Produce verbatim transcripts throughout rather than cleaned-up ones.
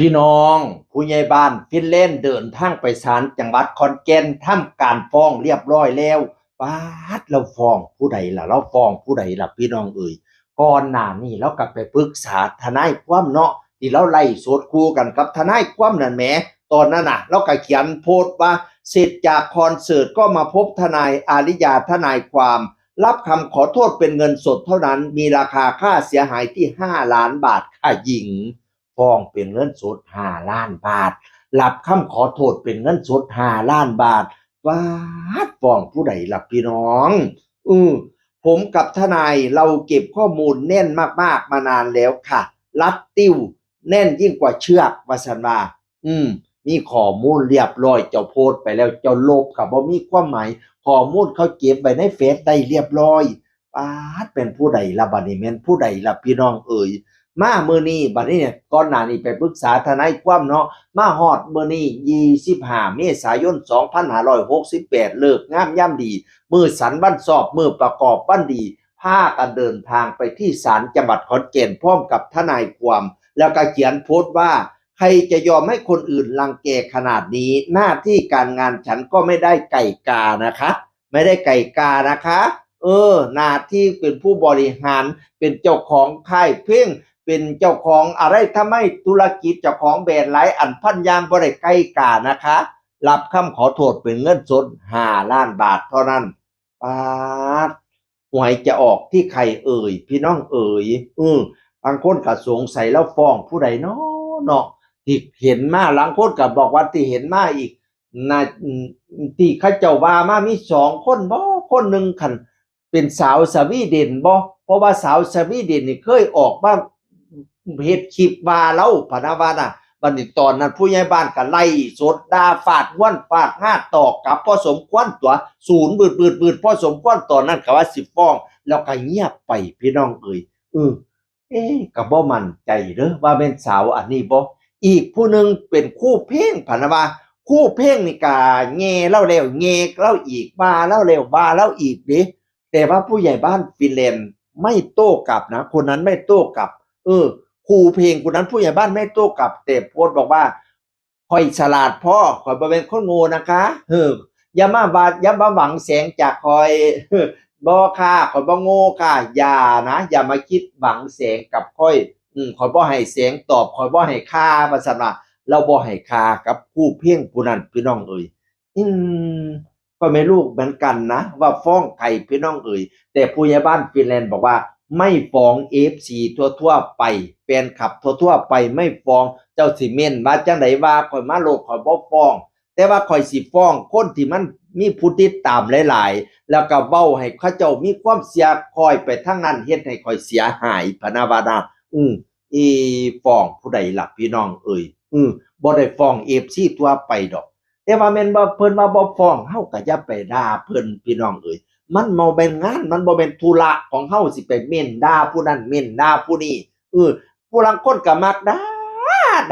พี่น้อง ผู้ใหญ่บ้านฟินแลนด์เดินทางไปศาลจังหวัดขอนแก่น ทำการฟ้องเรียบร้อยแล้ว ป๊าด ลาวฟ้องผู้ใดล่ะ ลาวฟ้องผู้ใดล่ะ พี่น้องเอ๋ย ก่อนหน้านี้ลาวก็ไปปรึกษาทนายความเนาะ ที่ลาวไลฟ์สดคู่กันกับทนายความนั่นแหม ตอนนั้นน่ะ ลาวก็เขียนโพสต์ว่า เสร็จจากคอนเสิร์ตก็มาพบทนายอาริยาทนายความ รับคำขอโทษเป็นเงินสดเท่านั้น มีราคาค่าเสียหายที่ห้าล้านบาทค่ะ หญิง ฟ้องเป็นเงินสดห้าล้านบาท รับคำขอโทษเป็นเงินสดห้าล้านบาท ป๊าด ฟ้องผู้ใดล่ะพี่น้อง อือ ผมกับทนายเราเก็บข้อมูลแน่นมากๆมานานแล้วค่ะ รัดติ้วแน่นยิ่งกว่าเชือก ว่าซั่นว่า อืม มีข้อมูลเรียบร้อย เจ้าโพสต์ไปแล้ว เจ้าลบก็บ่มีความหมาย ข้อมูลเขาเก็บไว้ในเฟซได้เรียบร้อย ป๊าด เป็นผู้ใดล่ะบัดนี้ แม่นผู้ใดล่ะพี่น้องเอ๋ย มามื้อนี้บัดนี้เนี่ย ก่อนหน้านี้ไปปรึกษาทนายความเนาะ มาฮอดมื้อนี้ ยี่สิบห้าเมษายนสองพันห้าร้อยหกสิบแปด ฤกษ์งามยามดี มื้อสันวันชอบ มื้อประกอบวันดี พากันเดินทางไปที่ศาลจังหวัดขอนแก่นพร้อมกับทนายความ แล้วก็เขียนโพสต์ว่า ใครจะยอมให้คนอื่นรังแกขนาดนี้ หน้าที่การงานฉันก็ไม่ได้ไก่กานะคะ ไม่ได้ไก่กานะคะ เออ หน้าที่เป็นผู้บริหาร เป็นเจ้าของค่ายเพลง เป็นเจ้าของอะไร ทำไมธุรกิจ เจ้าของแบรนด์หลายอันพันอย่าง บ่ได้ไก่กานะคะ รับคำขอโทษเป็นเงินสดห้าล้านบาทเท่านั้น ป๊าด หวยจะออกที่ใครเอ่ย พี่น้องเอ๋ย อืม บางคนก็สงสัยลาวฟ้องผู้ใดเนาะ เนาะ ที่เห็นมา บางคนก็บอกว่าที่เห็นมาอีกนะ อืม ที่เขาเจ้าว่ามามีสองคนบ่ คนหนึ่งคันเป็นสาวสวีเดนบ่ เพราะว่าสาวสวีเดนนี่เคยออกมาเฮ็ดคลิปว่าลาว พะนะว่าน่ะ บัดนี้ตอนนั้นผู้ใหญ่บ้านก็ไล่สดด่า ฟาดงวนฟาดงาตอบกลับพอสมควรตั๋ว สูนบืดๆๆ พอสมควร ตอนนั้นก็ว่าสิฟ้อง แล้วก็เงียบไป พี่น้องเอ๋ย อือ เอ๊ะ ก็บ่มั่นใจเด้อ ว่าแม่นสาวอันนี้บ่ อีกผู้หนึ่งเป็นครูเพลง พะนะว่า ครูเพลงนี่ก็แย่ลาวแล้วแย่ลาวอีก ว่าลาวแล้วว่าลาวอีกเด้ แต่ว่าผู้ใหญ่บ้านฟินแลนด์ไม่โต้กลับนะ คนนั้นไม่โต้กลับ เออ ครูเพลงคนนั้นผู้ใหญ่บ้านไม่โต้กลับ แต่โพสต์บอกว่า ข้อยฉลาดพอ ข้อยบ่แม่นคนโง่นะคะ เออ อย่ามาว่า อย่ามาหวังแสงจากข้อย บ่ค่ะ ข้อยบ่โง่ค่ะ อย่านะ อย่ามาคิดหวังแสงกับข้อย อืม ข้อยบ่ให้แสงตอบ ข้อยบ่ให้ค่า ว่าซั่นว่า ลาวบ่ให้ค่ากับครูเพลงผู้นั้น พี่น้องเอ๋ย อืม ก็ไม่รู้เหมือนกันนะ ว่าฟ้องใคร พี่น้องเอ๋ย แต่ผู้ใหญ่บ้านฟินแลนด์บอกว่า ไม่ฟ้อง เอฟซี ทั่วๆไป แฟนคลับทั่วๆไป ไม่ฟ้อง เจ้าสิเม้นว่าจั่งใดว่าข้อยมาโลด ข้อยบ่ฟ้อง แต่ว่าข้อยสิฟ้องคนที่มันมีผู้ติดตามหลายๆ แล้วก็เว้าให้เขาเจ้ามีความเสียคอยไปทางนั้น เฮ็ดให้ข้อยเสียหาย พะนะว่านะ อืม อีฟ้องผู้ใดล่ะพี่น้องเอ๋ย อืม บ่ได้ฟ้อง เอฟซี ทั่วไปดอก แต่ว่าแม่นว่าเพิ่นว่าบ่ฟ้อง เฮาก็อย่าไปด่าเพิ่น พี่น้องเอ๋ย มันบ่แม่นงาน มันบ่แม่นธุระของเฮาสิไปเม้นด่าผู้นั้นเม้นด่าผู้นี้ เออ ผู้ลางคนก็มักด่า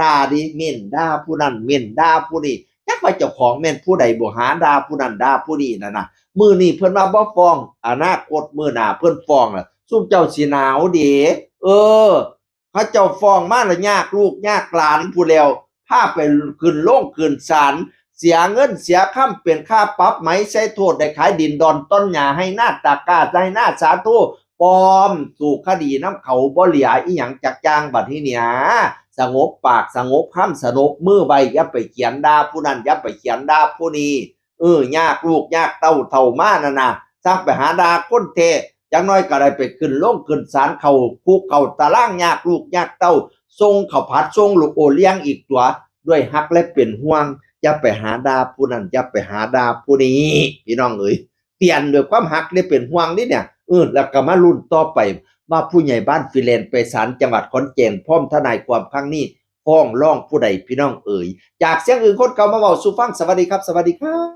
ด่าดิ เม้นด่าผู้นั้นเม้นด่าผู้นี้ จักว่าเจ้าของแม่นผู้ใดบ่ หาด่าผู้นั้นด่าผู้นี้นั่นน่ะ มื้อนี้เพิ่นว่าบ่ฟ้อง อนาคตมื้อหน้าเพิ่นฟ้องล่ะ ซุมเจ้าสิหนาวเด้ เออ เขาเจ้าฟ้องมาแล้วยากลูกยากหลานพู้นแหล้ว พาไปขึ้นโรงขึ้นศาล เสียเงินเสียคำ เป็นค่าปรับไหม ใส่โทษได้ขายดินดอนต้นหญ้า ไฮ่นาตากล้า ไฮ่นาสาโท ปลอมสู้คดีนำเขา บ่เหลืออิหยังจักอย่าง บัดนี้เนี่ย สงบปากสงบคำ สงบมือไว้ อย่าไปเขียนด่าผู้นั้น อย่าไปเขียนด่าผู้นี้ เออ ยากลูกยากเต้าเฒ่ามานั่นน่ะ ซักไปหาด่าคนแท้ จักหน่อยก็ได้ไปขึ้นโรงขึ้นศาล เข้าคุกเข้าตาราง ยากลูกยากเต้า ส่งข้าวผัด ส่งลูกโอเลี้ยงอีกตั๋ว ด้วยฮักและเป็นห่วง อย่าไปหาด่าผู้นั้น อย่าไปหาด่าผู้นี้ พี่น้องเอ๋ย เตือนด้วยความฮักและเป็นห่วงนี่เนี่ย เออ แล้วก็มาลุ้นต่อไป ว่าผู้ใหญ่บ้านฟินแลนด์ไปศาลจังหวัดขอนแก่นพร้อมทนายความครั้งนี้ ฟ้องร้องผู้ใด พี่น้องเอ๋ย จากเสียงอื่นคนเก่ามาเว้าสู่ฟัง สวัสดีครับ สวัสดีครับ